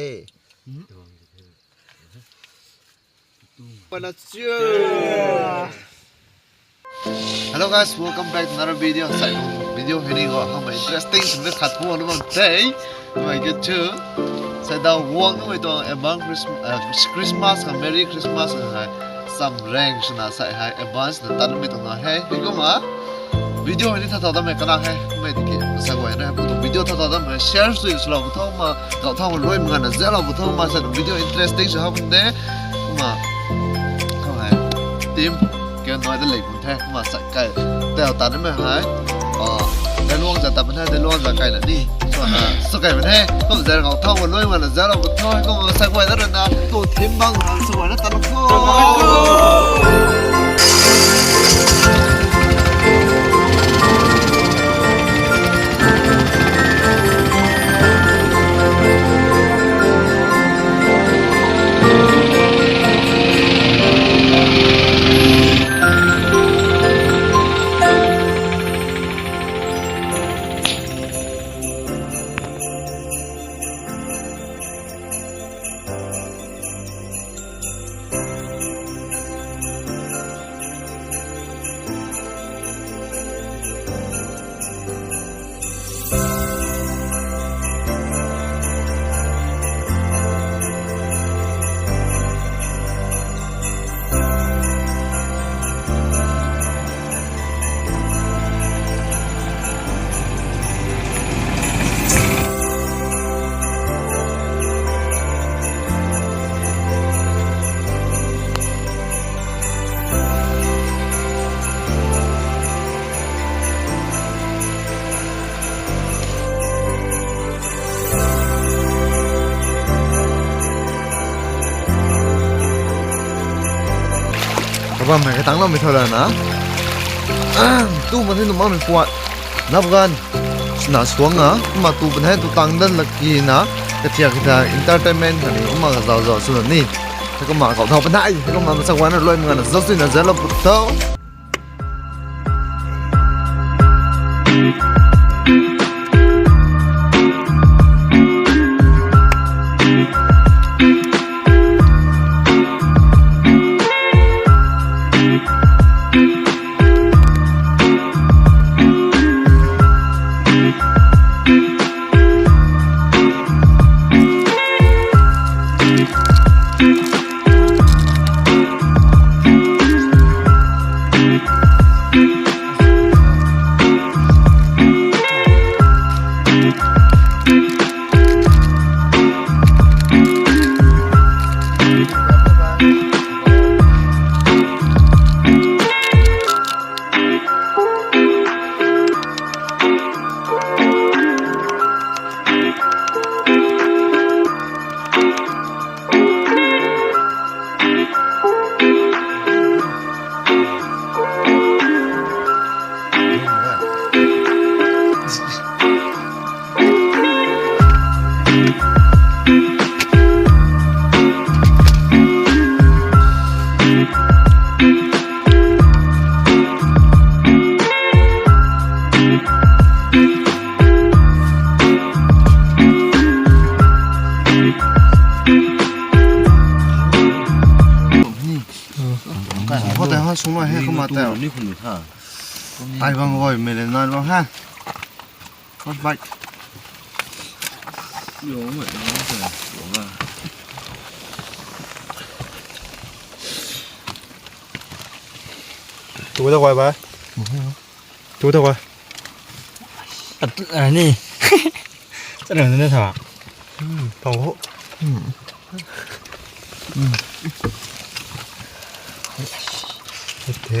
ເດ້. Hello guys, welcome back to another video. ໃສ່ວິດີໂອນີ້ກໍເຮົາມາ interesting ສຳລັບຂັດພວງນຳເດ my good too. ໃສ່ດາວວງນຳຕົວ Advance Christmas, Christmas ກັບ Merry Christmas ໃຫ້ຊຳແຮງຊະນະ ໃສ່ໃຫ້ Advance ນະຕັນນຳຕົວເຮົ ເຮັດກໍມາ Video ini tata dam kana hai, mai dikhe sa wai na, bu video tata dam hai, share sui sula bu thau ma, kau thau loi ma na zela bu thau ma sa video interesting sa ha bu de, ma, kau hai, team, ke noi de lei bu the, ma sa kai, de ta de mai hai, de luang za ta ma hai, de luang za kai na ni, sa kai ma hai, kau za kau thau loi ma na zela bu thau, kau ma sa wai da na, kau team bang ha, sa wai na ta na kau. ກະບານແມ່ນກະຕັງເນາະ ມີເທົ່າໃດນະ? ຕູ້ມັນຊິໜຸ່ມເອົາໜຶ່ງຂວດ ນັບກັນ ໜ້າສວງນະ ມາຕູ້ບັນແຮງຕູ້ຕັງເດີນລະກີນະ ກະເຈຍກະຈາຍ entertainment ອັນນີ້ມາກະເຈົ້າເຈົ້າສຸດນີ້ ແລ້ວກະມາເຂົ້າເທົ່າປານໃດ ແລ້ວກະມາມາສັກວັນລວຍເມືອງນະ ເຈົ້າຊິນະ ເຈົ້າລະບໍ່ເທົ່າ. ພໍແຕ່ເຮົາສູງໜ້ອຍໃຫ້ເຂົາມາແຕ່ ຕາຍວັງວອຍ ເມເລນານວັງຮາ ຄອສໄບ ຕູຕະກວາຍບາ ຕູຕະກວາຍ ອັນນີ້ ຕະເໜີນີ້ຖາ ອືມ ເຂົາ ອືມ ອືມ ເຮັດເດ້.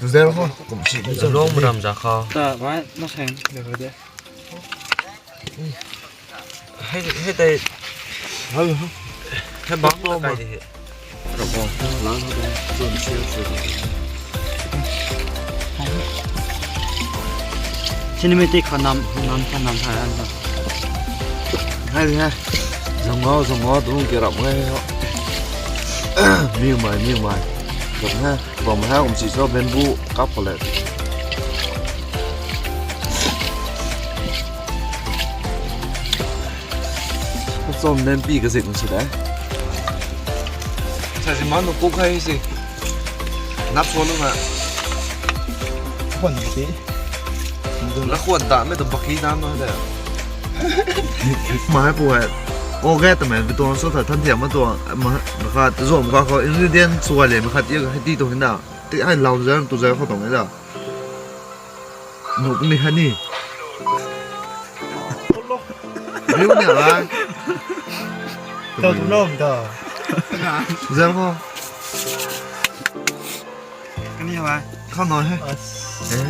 Du selber, komm, schieb mich doch. Long mit am Sacha. Da, wei, noch hängen. Ja, bitte. Hey, hey, der. Hallo. Hey, mach doch mal. Cinematic ເຂົານຳ ນຳ ເຂົານຳຖ່າຍອັນນັ້ນ. Hay ha. Dòng ngó, dòng ngó, đúng kiểu đậm ngay đó. Miu mai, miu mai. Đậm ha. Vòng ha, cũng chỉ cho bên bu cắp còn lại. Cắp xong nên pi cái dịch cũng chỉ đấy. Sao gì mà nó cũng hay gì. Nắp xuống luôn mà. Khuẩn gì thế? ລະຂວນຕາ ແມ່ນຕົວບັກຂີ້ນ້ຳເນາະແທ້. ມາໃຫ້ປູແຮດ ໂອເຄ ແຕ່ແມ່ນເປັນຕົວສົດ ທ່ານທຽມມາຕົວ ມາ ມາຄາດ ລວມກັບເຂົາ ອິນກຣີດຽນຊ່ວຍເລີຍ ມາຄາດ ເອີ ໃຫ້ຕີຕົວເຫັນດາວ ຕິໃຫ້ລາວເຊີນ ຕົວເຊີນເຂົາຕ້ອງເຫັນດາວ ນົກນີ້ຫັ້ນນີ້ ວິວນີ້ລະ ເຈົ້າຕຸ້ມນ້ອງເຈົ້າ ເຊີນເຂົາ ອັນນີ້ຫວາ ເຂົ້າໜ້ອຍເຮີ້ຍ ອ່ະ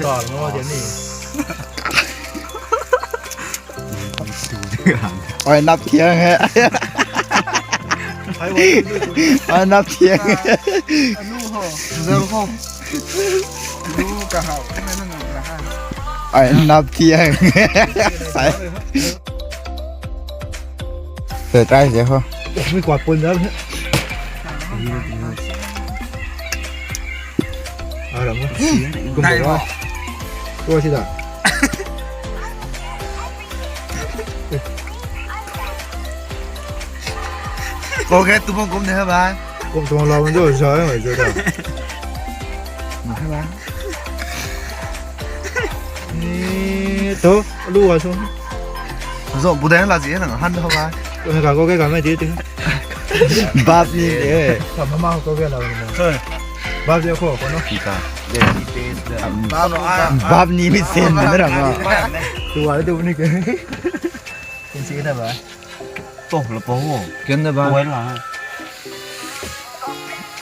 ຕໍ່ແລ້ວວ່າດຽວນີ້ ອ້າຍນັບທ່ຽງແຮະ ໄປເວີຍ ອ້າຍນັບທ່ຽງ ອະນຸເຮີ້ຍ ເຊີນເຂົາ ອະນຸກະເຮົາ ແມ່ນນັ້ນລະ ອ້າຍນັບທ່ຽງ ໄປ ເປີດໄດ້ເດີເຮົາ ມີກວາດປົນແລ້ວ ເອົາລະມາ ໄດ້ບໍ່? ຕົວຊິດາ ໂອເຄ ຕຸມກົມເດີບາຍ ກົມຕົວລອມັນໂດຊອຍເດີ ມາໃຫ້ບາຍ ນີ້ໂຕ ລູກວ່າຊົງ ໂຊ ປູແດງລາຊິເຮັດຫຍັງຫັ້ນເຮົາວ່າ ເອີ ກະກໍແກກະແມ່ຕິຕິ ບາບນີ້ເດ້ ທຳມາເມົາກໍແກລາວນີ້ ເອີ Bab dia ko, kono. Kita. Bab ni misen na rama. Tu ada tu ni ke. Kunci kita ba. Toh, lepas ho. Kena ba. Tuai lah.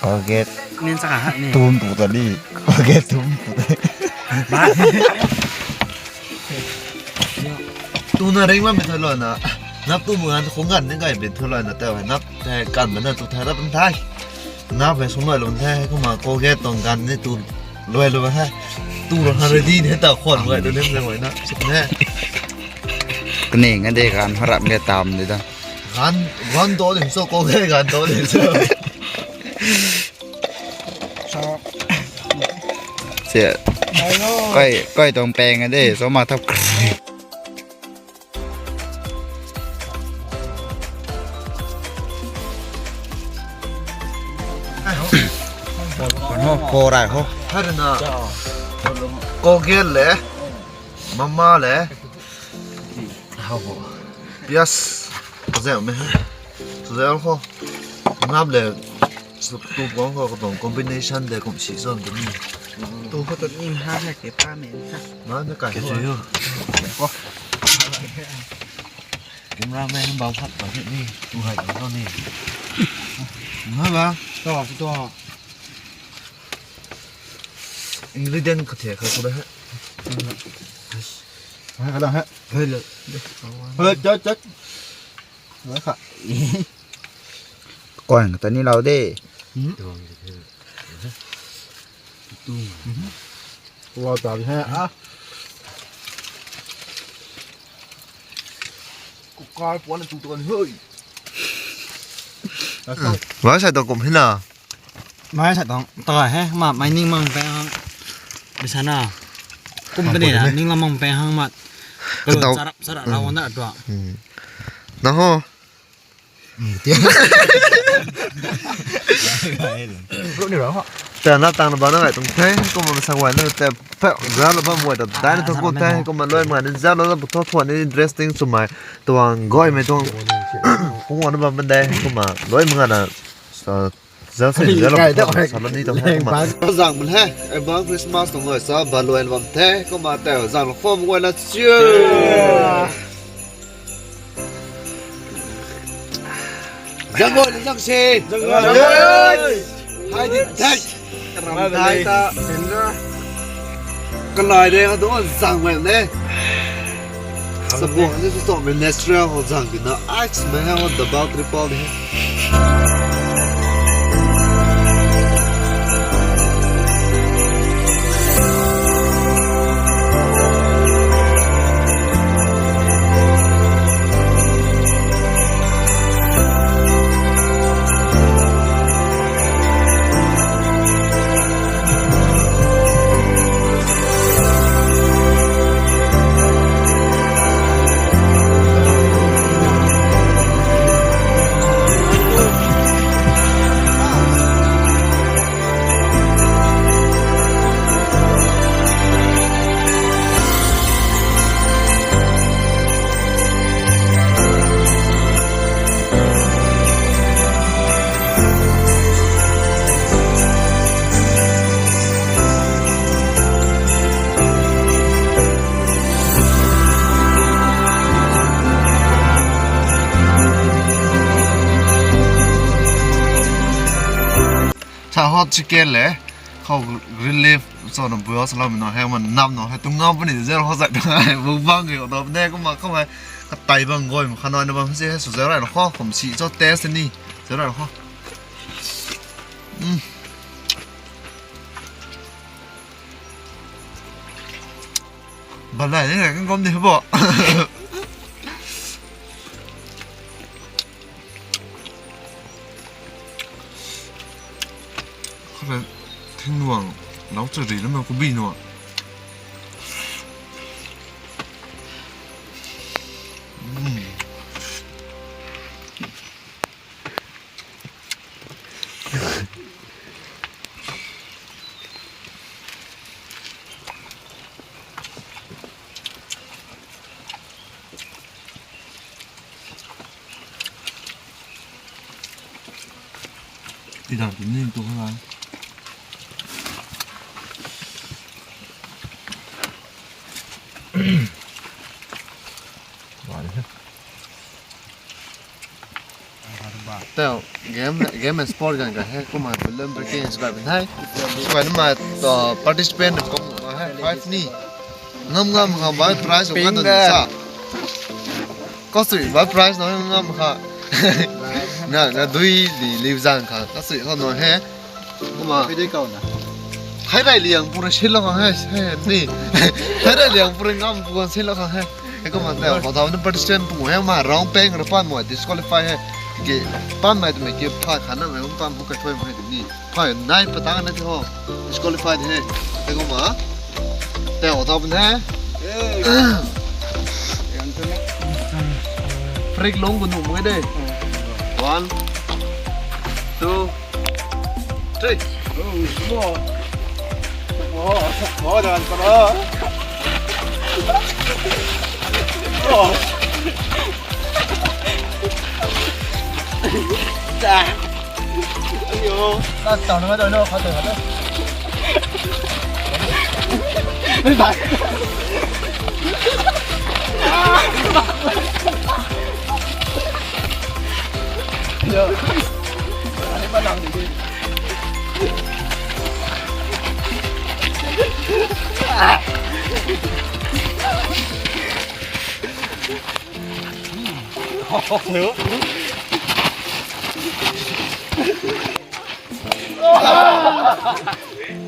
Kaget. Nin sakahat ni. Tum tu tadi. Kaget tum tu tadi. Ba. Tu na ring ma me thalona. Nap tu mu ngan khong ngan ni kai be thalona ta wa nap. ແຕ່ການມັນນະ ສຸດທ້າຍແລ້ວມັນໄດ້ນາໄປສອງຮ້ອຍ ແລ້ວມັນໄດ້ເຂົ້າມາກໍແກ່ຕ້ອງການໃນຕູ້ລວຍລະວ່າ ຕູ້ລະຫ້າຮ້ອຍດີເດ ຕາຂອນໄວ້ໂດຍເລັກນ້ອຍນະ ສຸດແທ້ ກະເໜັງອັນເດ ການຮັບແກ່ຕາມເດ ການ ການໂຕເດ ໂຊກໍແກ່ການໂຕເດ ເສຍ ກ້ອຍ ກ້ອຍຕ້ອງແປງອັນເດ ໂຊມາທັບ Hana, Colgate le, mama le, piyaj, nap le, tu kong ko tong combination de kum si son ko ni. Tu ko to ni ha ha ke pa men sa. Ma ne kai ko yo. Cameraman ເບົາພັດປະເທດນີ້ ຜູ້ໃຫ້ເອົາເທົ່ານີ້ ເຫັນບໍ່? ຕໍ່ ຕໍ່ ingredient ກະເທຍເຂົາໄດ້ຮະ ໃຫ້ກະໄດ້ຮະ ເຮີ້ຍ ເລີຍ ເຮີ້ຍ ຈັກ ຈັກ ໄວ້ຄ່ະ ກ່ອນຕອນນີ້ເຮົາເດ້ ອືມ ເວົ້າຕາມແທ້ ອະ ກູກາຍປວນຕູຕົວເຮີ້ຍ ອືມ ວ່າໃສ່ຕົວກົມເຫັນນະ ມາໃສ່ຕອງ ຕະຫຼາຍແຮງ ມາໄມ້ນິ້ງມັງແປງ ບິຊານາ ກຸມປະເດນ ນິ້ງລະມັງແປງ ມາ ກະໂດນສະລັບ ສະລັບລາວນະຕົວ ອືມ ນະໂຮ ອືມ ຕຽງ ແຕ່ໜ້າຕ່າງລະບານນັ້ນໄອ້ຕົງແທ້ ກໍມາສັກໄວ້ນັ້ນ ແຕ່ແປະລະບານໄວ້ແຕ່ໄດ້ນະ ທັງກົນແທ້ ກໍມາລອຍມານີ້ ແລ້ວລະບໍ່ທົບທວນນີ້ dressing ສະໄໝ ຕົວງ້ອຍໄມ້ຕົງ ຄົງວ່ານະບານໄດ້ ກໍມາລອຍມານະ ເຈົ້າເສຍເຫຼືອລະບໍ່ທັນສາລະນີ້ຕ້ອງເຂົ້າມາ ແຮງປານກໍສັ່ງມັນແຮງ ໄອ້ບ້ານຄຣິສມາສຕ້ອງເອີຍຊາບາລວຍລຳແທ້ ກໍມາແຕ່ສັ່ງລະຄອມໄວ້ລະເຈົ້າ ຍັງບໍ່ຍັງເຊ ຍັງບໍ່ ໄທດິນແທ້ ກະລາຍແດງເຮົາຕ້ອງສັ່ງແບບນີ້ ສະບວກອັນນີ້ສອງເປັນ natural ເຮົາສັ່ງກິນເນາະ ice ແມ່ນວ່າ double triple ນີ້. ຖ້າຮອດຊິເກັນແຫຼະ ເຂົາ relief ສອນເບືອສະລາມເນາະ ໃຫ້ມັນນຳເນາະ ໃຫ້ຕົງງາມປານນີ້ ເຈົ້າເຮົາໃສ່ໄດ້ເບິ່ງບັງຢູ່ດອກແດ່ກໍມາ ເຂົ້າມາກະໄຕບັງກ້ອຍ ມັນຂະນ້ອຍນະ ມັນຊິໃຫ້ສຸດໃສ່ໄດ້ລະ ຂໍຄວາມຊິເຈົ້າແຕ່ສະນີ້ ໃສ່ໄດ້ລະ ອືມ. ບັນໄດນີ້ແຫຼະ ກ້ອມນີ້ບໍ່ ເທັງໜ່ວງ ເຮົາຈະດີນຳມັນກະບີນົວ ອືມ. ອີ່ດຳກິນນີ້ຕົວຂ້າງຫຼັງ Tæ game, game and sport kan ka he, ko ma ko lem breaking is ba ben hai. Ko ma to participant ko ma he five ni. Ngam ngam ka ba prize ko ka to sa. Ko sui ba prize no ngam ka. Na, na dui di liu zang ka. Ko sui ko no he. Ko ma. Video kau na. Hai rai liang pura sila ka he, he ni. Hai rai liang pura ngam pura sila ka he. He ko ma tæ, ko ta participant pu he ma rong peng ra pan mo disqualify he. Ke pan ma me ke pa khana me pan mo ka thoi mo he ni. Pa nai patang na ho. Disqualify he. He ko ma. Tæ ko ta he. Break long ko nu mo de. One, two, three. Oh, semua. Oh, oh, jangan pernah. Oh. Dah. Ayo. Kau tahu nama tu, kau tahu nama tu. Bye. Yo. Ini malam ni.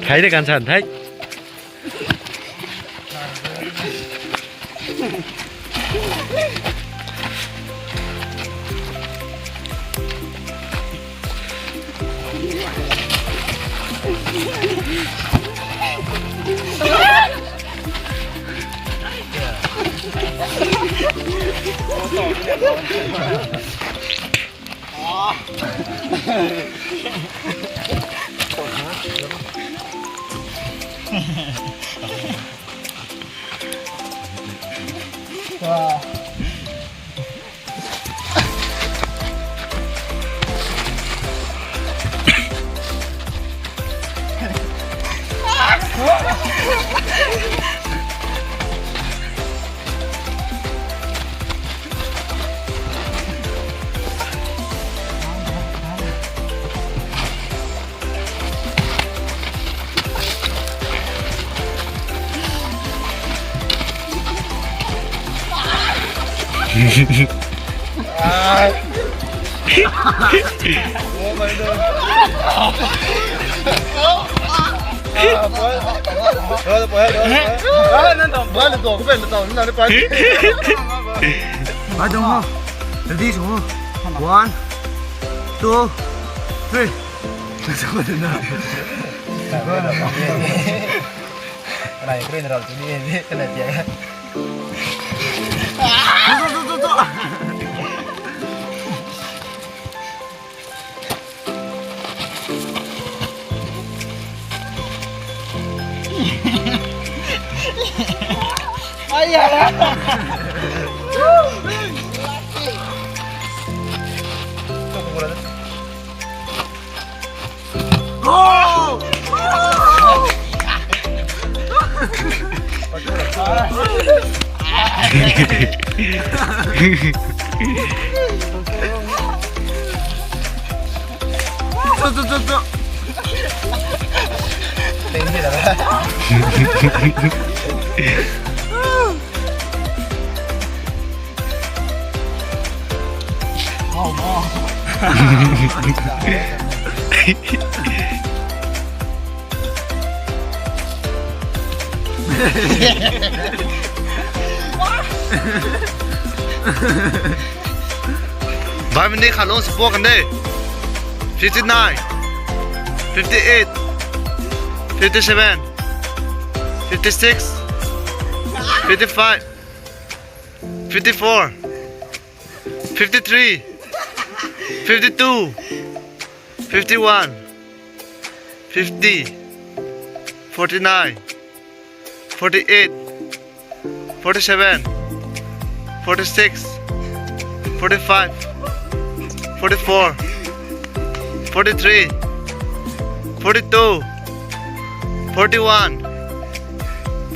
Thái đấy, cản sản thái. Ready, one, two, three. Five minute ເຂົາລົງສະໂປກກັນເດ້. Fifty-nine, fifty-eight, fifty-seven, fifty-six, fifty-five, fifty-four, fifty-three, fifty-two, fifty-one, fifty, forty-nine, forty-eight, forty-seven, forty-six, forty-five, forty-four, forty-three, forty-two, forty-one,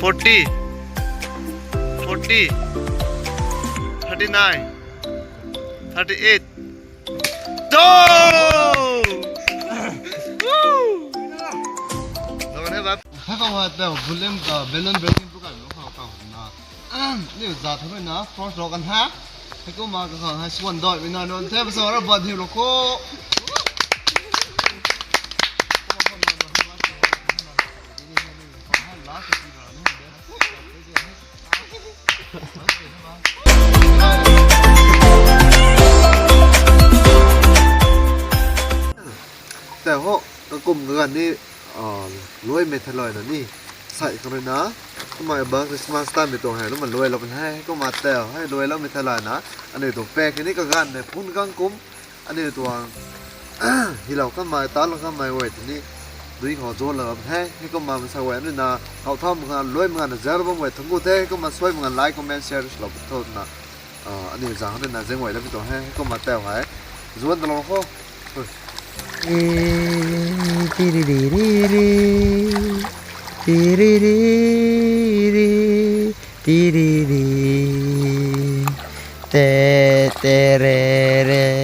forty, forty, thirty-nine, thirty-eight. Go! Woo! ລະກະໄດ້ແບບ ໃຫ້ເຂົາວ່າແຕ່ບຸນເຫຼັ້ມກະ balloon breaking ພວກກັນເນາະ ເຂົາເຂົ້ານະ ນີ້ຈາກເທົ່ານັ້ນນະ first rock ກັນຮະ ໃຫ້ເຂົາມາກະເຂົາໃຫ້ສວນດອຍໄປນະ ນອນແທ້ປະສອນລະບອນທີ່ໂລໂກ ແຕ່ເຮົາກະກຸ່ມຄືກັນນີ້ ເອີ ລວຍເມັດໄທລອຍນະນີ້ ໃສ່ເຂົ້າໄປນະ ທຳໄມເບິ່ງຄຣິສມາສຕາມເປັນຕົວໃຫ້ລະມັນລວຍລະມັນໃຫ້ ໃຫ້ກະມາແຕ່ວໃຫ້ລວຍລະເມັດໄທລອຍນະ ອັນນີ້ຕົວແປກ ອັນນີ້ກະກັນໃນພຸ້ນກາງກຸມ ອັນນີ້ຕົວ ທີ່ເຮົາກະມາຕານລະກະມາໄວ້ທີ່ນີ້ ໂດຍເຂົາໂຈນລະແຮງ ໃຫ້ກະມາມັນໃສ່ໄວ້ອັນນີ້ນະ ເຮົາທຳງານລວຍງານແຊລະເບິ່ງໄວ້ທັງກູແທ້ ກະມາຊ່ວຍເບິ່ງ like comment share ລະເພິ່ນນະ ເອີ ອັນນີ້ຈາກເຮົານີ້ນະ ເສັງໄວ້ລະເປັນຕົວແຮງ ໃຫ້ກະມາແຕ່ວໃຫ້ ຈວນຕະຫຼອດໂຄ ເອີ ແຕ່ແຕ່ແຣແຣ